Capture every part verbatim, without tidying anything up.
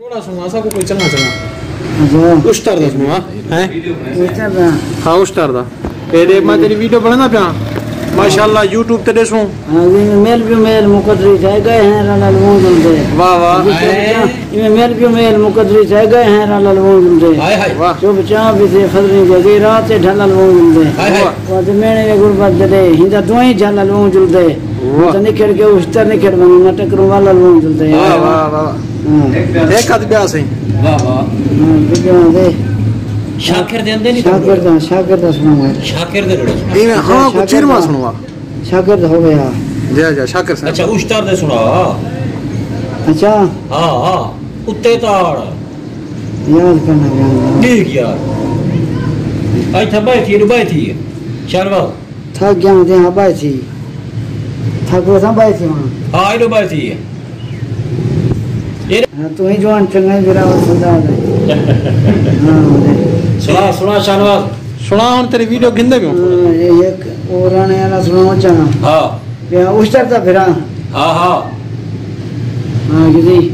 تھوڑا سنو، اساں کوں کوئی چنگا چنگا۔ اچھا۔ اشتر دا سنو، ہاں؟ ہیں؟ اشتر دا۔ ہاں، اشتر دا۔ اے ݙے، میں تیݙی ویڈیو بݨیندا پیاں۔ ماشاءاللہ، یوٹیوب تے ݙیسوں۔ ہاں، جی، مل پیو میل مقدری تھئے ڳئے ہیں، رل الووں جلدے۔ واہ، واہ۔ جی، چپ چاپ، ایویں مل پیو میل مقدری تھئے ڳئے ہیں، رل الووں جلدے۔ ہائے، ہائے۔ واہ۔ چپ چاپ بھی تھے فضلیں جگے، رات تے ڈھل الووں جلدے۔ ہائے، ہائے۔ واہ۔ تے میݨے دے غربت دے، ہندا دوئیں جھل الووں جلدے۔ واہ۔ تے نکھڑ کے اشتر نکھڑ ونڄے، میں ٹکروں ول الووں جلدے۔ واہ، واہ، واہ۔ ہاں۔ ہک ہتھ ٻیا سئیں۔ واہ، واہ۔ ہاں، ٻیا دے۔ شاکر دے اندے نہیں شاکر دا، شاکر دا سݨاؤ۔ شاکر دے ݙیہڑے سݨاؤ۔ ایویں ہاں، کوں شاکر چیرواں دا۔ سݨوا۔ شاکر دا ہو ڳیا۔ جی، جی، شاکر صاحب۔ اچھا، اشتر دے سݨا۔ اچھا۔ ہاں، ہاں۔ اتے تاڑ۔ یاد کرݨا پیا۔ ݙیکھ یار۔ اتھاں ٻہہ تھی، ݙو ٻہہ تھی۔ شہنواز۔ تھک ڳیا تے ہاں ٻہہ تھی۔ تھک ڳیا تاں ٻہہ تھی ہݨ۔ ہاں، ایݙو ٻہہ تھی ہے۔ ہاں، توں ہی جوان چنڳا ہی میرا سردار ہے۔ ہاں، جی۔ سݨا، سݨا شہنواز۔ سݨا، ہݨ تیݙی ویڈیو گھندے پیوں۔ ہاں، اے ہک او راݨے والا سݨاؤ چاہاں۔ ہاں۔ پیا اشتر دا بھرا۔ ہاں، ہاں۔ ہاں، جی۔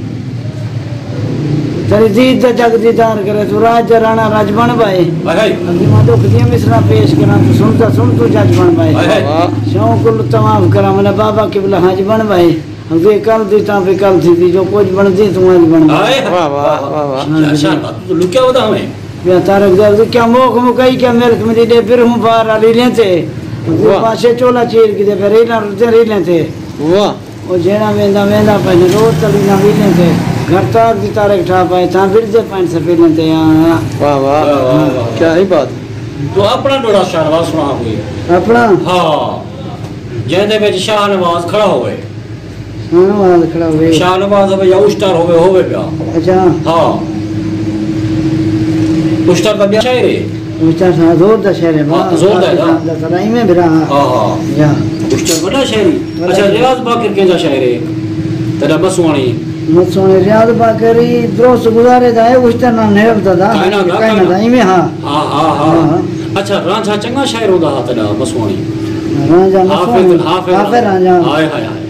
تیݙی دید دا جگ دیدار کرے، توں راج دا راݨا راج بݨ ٻہے۔ ہائے، ہائے۔ اڳیوں ݙکھ دیاں مثلاں پیش کراں، توں سݨدا سݨ توں جج بݨ ٻہے۔ ہائے، ہائے۔ واہ۔ شوق کل طواف کراں، میݙا بابا قبلہ حج بݨ ٻہے۔ اڳے کل دی تاں پئی کل تھیندی، جو کجھ بݨدی توں اڄ بݨ ٻہے۔ ہائے۔ واہ، واہ، واہ، واہ۔ ہاں، جی۔ شہنواز، توں لکیا ودا ہوئیں۔ یا طارق دے، کیا موکھ مکائی، کیا ملک ملی ݙے برہوں بار آلی لیں تے۔ واہ۔ پاسے چولا چیر کیتے پئے ریلاں رتے ریلیں تے۔ واہ۔ او جیڑھا ویندا ویندا پئے روز تلی نہ ویلیں تے۔ گھر تاک دی طارق ٹھا پئے، تھاں وڑدے پئے سفیلیں تے۔ ہاں۔ واہ، واہ۔ واہ، واہ، واہ۔ کیا ہی بات۔ توں اپݨا ݙیہڑا شہنواز سݨا کوئی۔ اپݨا؟ ہاں۔ جیندے وچ شاہ نواز کھڑا ہووے۔ شاہ نواز کھڑا ہووے۔ شاہ نواز ہووے یا اشتر ہووے، ہووے پیا۔ اچھا۔ ہاں۔ اشتر دا ٻیا شاعر ہے۔ اشتر سا زور دا شاعر ہے، ہاں، واہ، زور دا ہے نا۔ دا سݙا ایویں بھرا۔ ہاں، ہاں۔ یا۔ اشتر وݙا شاعر ہے۔ وݙا اچھا، شاعر۔ ریاض باقر کیندا شاعر ہے؟ تیݙا مسواݨی۔ مسواݨی ریاض باقر ہی درست گزارے دا ہے، اشتر نال نہرب دا دا۔ کائنات دا، کائنات دا، کائنات۔ ایویں ہاں۔ ہاں، ہاں، ہاں۔ ہاں، ہاں۔ اچھا، رانجھا چنڳا شاعر ہوندا ہا تیݙا مسواݨی؟ رانجھا حافظ، مسواݨی، حافظ۔ حافظ رانجھا۔ ہائے، ہائے، ہائے۔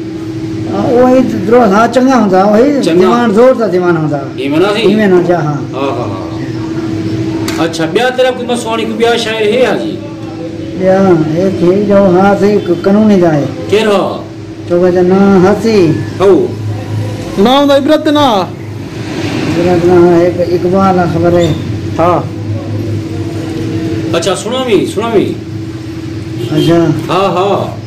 ہاں، وہی درست، ہاں، چنڳا ہوندا، وہی چنڳا۔ دیوان زور دا دیوان ہوندا۔ ایویں نہ سی؟ ایویں نہ جا، ہاں۔ ہاں، ہاں، ہاں۔ اچھا، ٻیا تیݙا کوئی مسواݨی کوئی ٻیا شاعر ہے ہا جی؟ ٻیا، ہک ہے جو ہا سہی، قانونی دا ہے۔ کیڑھا؟ تو وجہ نہ ہسی۔ ہو۔ نہ ہوندا عبرت نہ۔ عبرت نہ ہے، ہک اقبال آ خبر ہے۔ ہاں۔ اچھا، سݨاویں، سݨاویں۔ اچھا۔ ہاں، ہاں۔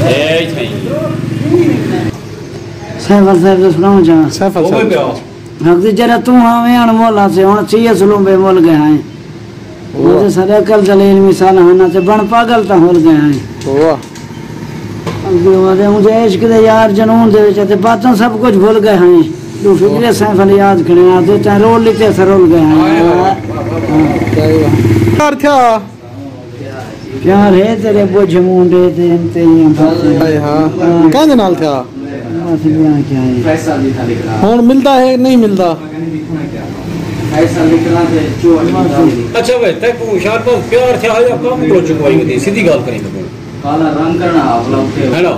اے سائیں۔ سیف صاحب دا سݨاؤ چاہاں۔ سیف صاحب۔ ہک تے جیڑھا توں آویں اݨ مول آسے، ہݨ چیئے سلومبے مل ڳئے ہیں۔ واہ۔ اتے ساݙے عقل دلیل مثال ہن، اتے بݨ پاڳل تاں ہل ڳئے ہیں۔ واہ۔ اڳے وادے اونجے عشق دے یار جنون دے وچ، اتے باتاں سب کجھ بھل ڳئے ہیں۔ ݙو فکرے سیف علی یاد کھڑے ہیں، اتے تیں رول لیتے اساں رول ڳئے ہیں۔ واہ، واہ، واہ، واہ۔ کیا ہی بات۔ یار تھیا۔ پیار ہے تیݙے بجھ مونڈھے تے انتہیاں باتیں۔ ہائے ہاں۔ ہاں۔ کیندے نال تھیا؟ بس ٻیا کیا ہے۔ ہݨ ملدا ہے، نہیں ملدا؟ اچھا وے، تیکوں شہنواز پیار تھیا یا کم کوں چکوائی ودی؟ سدھی ڳالھ کریں تیکوں۔ کالا رنگ کرݨا حافلہ اتے ہے نا؟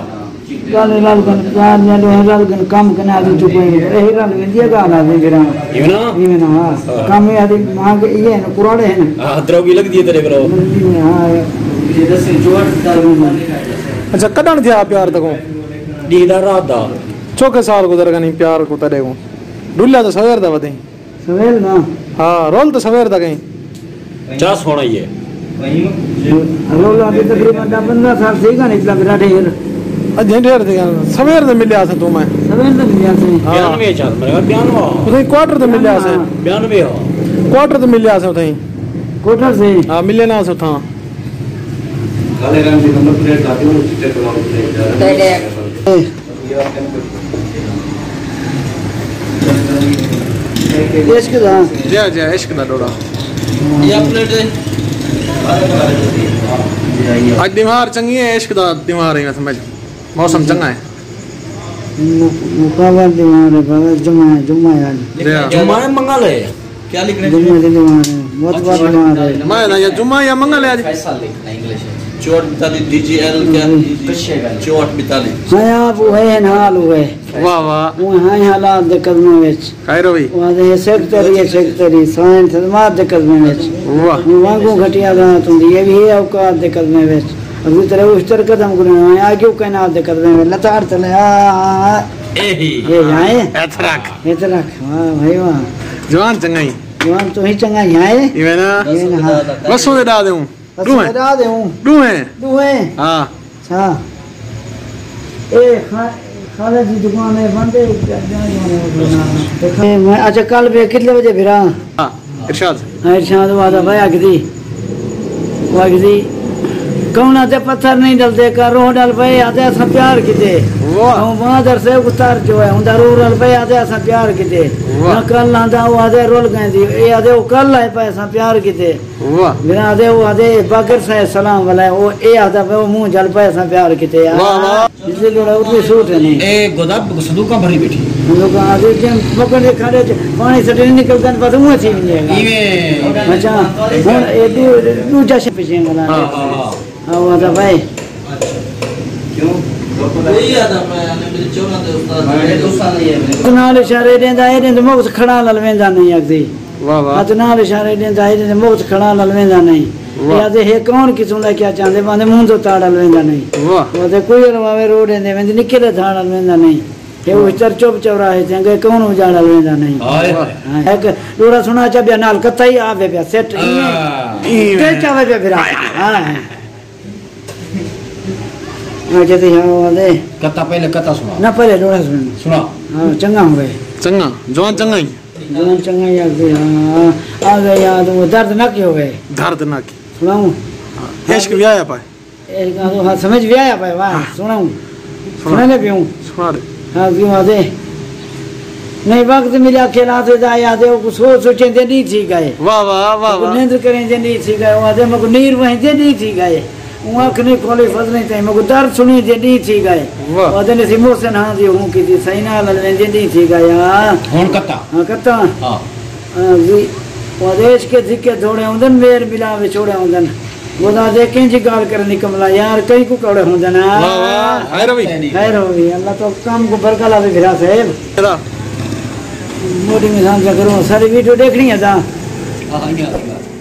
ڳالھ رل ڳن، پیار دے ݙوہیں رل ڳن، کم کنے آدھی چکوائی ودی۔ اے رل ویندی ہے ڳالھ آدھی پھر۔ ایویں نا؟ ایویں نا، ہاں۔ ہاں۔ کم اے آدھی مانگ اے ہن، کراڑے ہن۔ ہاں، دروگی لڳدی ہے تیݙے کولوں۔ ہاں۔ اچھا، کݙݨ تھیا پیار تیکوں؟ ݙینہہ دا، رات دا۔ چوکھے سال گزر ڳئے نی پیار کوں تیݙے کوں۔ ݙلھیا تاں سویر دا ودیں۔ سویر دا؟ ہاں، رول تاں سویر دا ڳئیں۔ چا سوہݨا ہی ہے۔ رول ابھی تقریباً ݙاہ پندرہ سال تھی ڳئے نی، اتنا میرا ڈھیر۔ اڄ ڈھیر تھی ڳئے۔ سویر دا ملیا سے توں میں۔ سویر دا ملیا سے۔ ہاں۔ بیانوے چا، میرا بیانواں۔ اتھائیں کوارٹر تے ملیا سے۔ ہاں۔ بیانوے ہو۔ کوارٹر تے ملیا سے اتھائیں۔ کوارٹر سے؟ ہاں، ملے نہ سے اتھاں۔ کالے رنگ دی نمبر پلیٹ لاتی ہوں، چٹے کلر پلیٹ۔ عشق دا۔ جی، جی، عشق دا ݙوہڑا۔ یا پلیٹ ہے۔ اڄ دیوار چنڳی ہے، عشق دا دیوار ہے، سمجھ۔ موسم چنڳا ہے۔ م-، مقابل دیوار ہے، پر جمعہ ہے، جمعہ ہے اڄ۔ جی ہاں۔ جمعہ ہے، منگل ہے۔ کیا لکھنا ہے؟ جمعہ دے دیوار ہے۔ مت بات مار۔ میں نہ یا جمعہ یا منگل ہے اڄ۔ فیصل لکھنا انگلش وچ۔ چوہٹ بتالی ڈی جی ایل کیا؟ چوہٹ بتالی۔ ہاں، آپ وہ ہے، نال وہ ہے۔ واہ، واہ۔ وہ ہیں حالات دے قدمے وچ۔ خیر ہوئی۔ وہ دے سیکرٹری ہے، سیکرٹری، سائن خدمات دے قدمے وچ۔ واہ۔ وہ وانگوں گھٹیا ذات ہوندی، یہ بھی ہے اوقات دے قدمے وچ۔ ابھی تیرے اشتر قدم گنے ہوئے، آگے کائنات دے قدمے وچ۔ لتاڑ تلے، آ، آ، آ۔ اے ہی۔ یہ جائیں۔ ایتھ رکھ۔ ایتھ رکھ، واہ بھائی واہ۔ جوان چنگا ہی۔ جوان تو ہی چنگا ہی آئے۔ ایویں نا۔ یہ نہ ہاں۔ بس وہ ڈا دے ہوں۔ بس ڈوہیں۔ وہ ڈا دے ہوں۔ ڈوہیں۔ ڈوہیں۔ ہاں۔ اچھا۔ اے خا-، خالد دی دکان ہے، بندے جانے والے ہیں۔ اے میں، اچھا، کل بھی کتنے بجے پھرا؟ ہاں، ارشاد۔ ہاں، ارشاد وہ آدھا بھائی آکھدی، وہ آکھدی، "کونا تے پتھر نہیں ڈلدے، کا روح ڈل پئے، آدھے اساں پیار کیتے۔" واہ۔ ہوں وہاں در سے اتر جو ہے، ہوں دا روح ڈل پئے، آدھے اساں پیار کیتے۔ واہ۔ نہ کل آندا، وہ آدھے رول گئے دی، اے آدھے وہ کل آئے پئے، اساں پیار کیتے۔ واہ۔ میرا آدھے، وہ آدھے باقر صاحب سلام والا ہے، وہ اے آدھا پئے، وہ منہ جل پئے، اساں پیار کیتے یار۔ واہ، واہ۔ اس لیے لوڑا اتنی سوٹ ہے نہیں۔ اے گودا صندوقاں بھری بیٹھی۔ صندوقاں آ گئی جن پکڑ دے کھڑے چ پانی سٹے نہیں نکلدا، بس اونہاں تھی ونجے گا۔ ایویں۔ اچھا، ہن اے ݙو-، ݙوجھا شے پچھے گا۔ ہاں، ہاں، ہاں۔ ہاں، وہ آتا بھائی۔ کیوں؟ کوئی آتا پیا، میرے چوراں دے استاد۔ میں دوستاں نہیں ہے۔ نال اشارے ݙیندا، اے ݙیندا، مفت کھڑا لل ویندا نہیں آکھدی۔ واہ، واہ۔ ہتھ نال اشارے ݙیندا، اے ݙیندا، مفت کھڑا لل ویندا نہیں۔ واہ۔ اے آدھے، "ہے کون قسم دا کیا چاہندے؟" آندے، "منہ تو تاڑ لویندا نہیں۔" واہ۔ وہ تے کوئی رواوے روڈ ایندے ویندے، نکے دے دھاڑ لویندا نہیں۔ اے وہ چر چپ چوراہے تے انگے کون اجاڑ لویندا نہیں۔ ہائے۔ ہاں، ایک ڈوڑا سنا چا بیا نال کتا ہی آوے بیا سیٹ۔ ہاں۔ ایویں۔ تے چاوے بیا پھر۔ ہاں۔ اچھا تے ہاں، وہ آندے۔ کتا پہلے کتا سنا۔ نہ، پہلے ڈوڑا سنا۔ سنا۔ ہاں، چنگا ہوئے۔ چنگا، جوان چنگا ہی۔ جوان چنگا ہی آکھدے، ہاں، آ گئے یاد، وہ دردناک ہی ہو گئے۔ دردناک ہی۔ سݨاؤں؟ ہاں، عشق وی آیا پائے۔ عشق آ تو، ہاں، سمجھ وی آیا پائے، واہ، ہاں۔ سݨاؤں؟ سݨا۔ سݨا لے پیوں۔ سݨا دے۔ ہاں، کیوں آدھے؟ نہیں وقت ملیا کھیلا تے دا یاد ہے، وہ سوچ سوچیں دے نہیں تھی گئے۔ واہ، واہ، واہ، وہ واہ۔ نیند کریں دے نہیں تھی گئے، وہ آدھے مکو نیر وہیں دے نہیں تھی گئے۔ اوں اکھ نہیں کھولی فضلیں تئیں، میکوں درد سݨی دے ݙینہہ تھی ڳئے۔ واہ۔ وعدے نے سی محسن ہاں دی ہوں کیتی، سئیں نال الویں دے ݙینہہ تھی ڳئے۔ ہاں۔ ہݨ کتا۔ ہاں، کتا۔ ہاں۔ ہاں جی۔ وعدے عشق دھکے دھوڑے ہوندن، مہر ملا وچھوڑے ہوندن۔ خدا دے کہیں جی ڳالھ کرن دی کملا، یار کہیں کوں کوڑے ہوندن۔ واہ واہ، خیر ہووی۔ خیر ہووی، اللہ تو کم کوں برکت لاوے بھرا صاحب۔ تیرا۔ موٹی مثال چا کروں، ساری ویڈیو ݙیکھݨی ہے تاں۔ ہاں، ہاں، ہاں۔